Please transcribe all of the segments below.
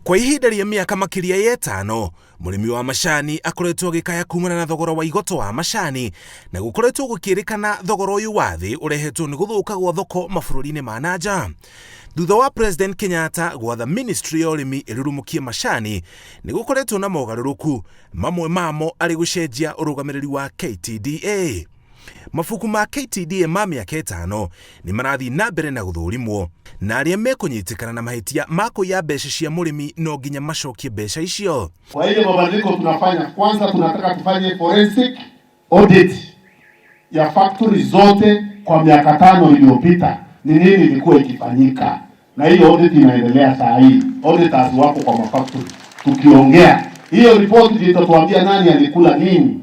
Kwa ihinda rĩa mĩaka makĩria ya ĩtano, mũrĩmi wa macani akoretwo agĩkaya kumana na thogora wa igoto wa macani, na gũkoretwo gũkĩrĩkana thogora ũyũ wa thĩ ũrehetwo nĩ gũthũka gwa thoko mabũrũri-inĩ ma na nja. Thutha wa President Kenyatta gwatha Ministry ya ũrĩmi ĩrurumũkie macani, nĩ gũkoretwo na mogarũrũku, mamwe mamo arĩ gũcenjia ũrũgamĩrĩri wa KTDA. Mabuku ma KTDA ma mĩaka ĩtano nĩ marathiĩ na mbere na gũthũrimwo, na arĩa mekũnyitĩkana na mahĩtia ma kũiya mbeca cia mũrĩmi no nginya macokie mbeca icio. Kwa hiyo mabadiliko tunafanya, kwanza tunataka tufanye forensic audit ya factory zote kwa miaka 5 iliyopita, ni nini ilikuwa ikifanyika, na hiyo audit inaendelea saa hii. Auditors wako kwa mafactory, tukiongea hiyo report ndio itatuambia nani alikula nini,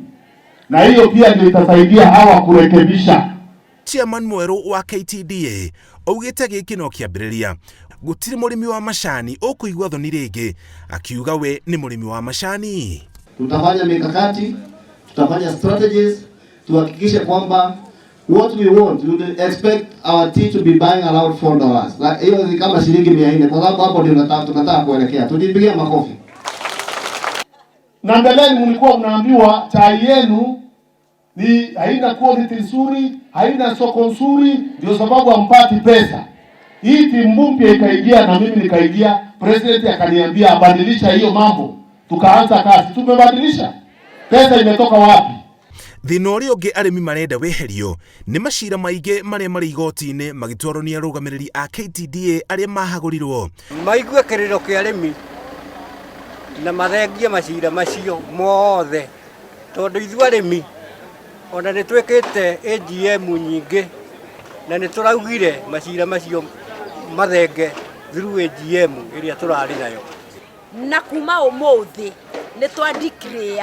na hiyo pia ndio itasaidia hawa kurekebisha. Chairman mwerũ wa KTDA augĩte gĩkĩ no kĩambĩrĩria, gũtirĩ mũrĩmi wa macani ũkũigua thoni rĩngĩ, akiuga we nĩ mũrĩmi wa macani. Tutafanya mikakati, tutafanya strategies tuhakikishe kwamba what we want, we would expect our tea to be buying around $4. Like, hiyo ni kama shilingi 400 kwa sababu hapo ndio tunataka kuelekea. Tujipigie makofi. Na mbeleni mlikuwa mnaambiwa chai yenu ni haina quality nzuri, haina soko nzuri, ndio sababu hampati pesa. Hii timu mpya ikaingia na mimi nikaingia, president akaniambia abadilisha hiyo mambo, tukaanza kazi. Tumebadilisha. Pesa imetoka wapi? Thĩna ũrĩa ũngĩ arĩmi marenda weherio nĩ macira maingĩ marĩa marĩ igoti-inĩ magĩtwarwo nĩ arũgamĩrĩri a KTDA arĩa mahagũrirwo. Maigue kĩrĩro kĩa arĩmi na mathengie macira macio mothe, tondũ ithuĩ arĩmi ona nĩ twĩkĩte AGM nyingĩ na nĩ tũraugire macira macio mathenge through AGM ĩrĩa tũrarĩ nayo. Na kuma ũmũthĩ nĩ twa declare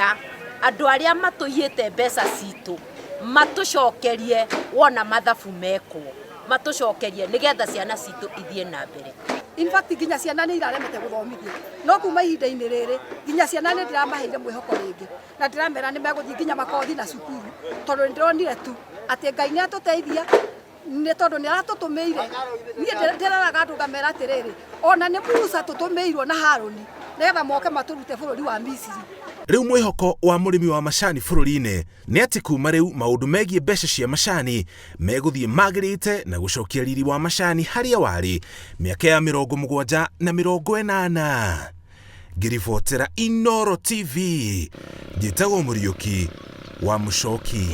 andũ arĩa matũiyĩte mbeca citũ matũcokerie wona mathabu mekwo, matũcokerie nĩgetha ciana citũ ithiĩ na mbere. In fact nginya ciana nĩ iraremete gũthomithia, no kuma ihinda-inĩ rĩrĩ nginya ciana nĩ ndĩramaheire mwĩhoko rĩngĩ, na ndĩramera nĩ megũthiĩ nginya makothi na cukuru, tondũ nĩ ndĩronire tu atĩ Ngai nĩ atũteithia, nĩ tondũ nĩ aratũtũmĩire. Niĩ ndĩreraga andũ ngamera atĩrĩrĩ, ona nĩ Musa tũtũmĩirwo na Harũni nĩgetha moke matũrute bũrũri wa Misiri. Rĩu mwĩhoko wa mũrĩmi wa macani bũrũri-inĩ nĩ atĩ kuma rĩu maũndũ megiĩ mbeca cia macani megũthiĩ magĩrĩte na gũcokia riri wa macani harĩa warĩ mĩaka ya 70 na 80. Ngĩribotera Inooro TV, njĩtagwo Mũriũki wa Mũcoki.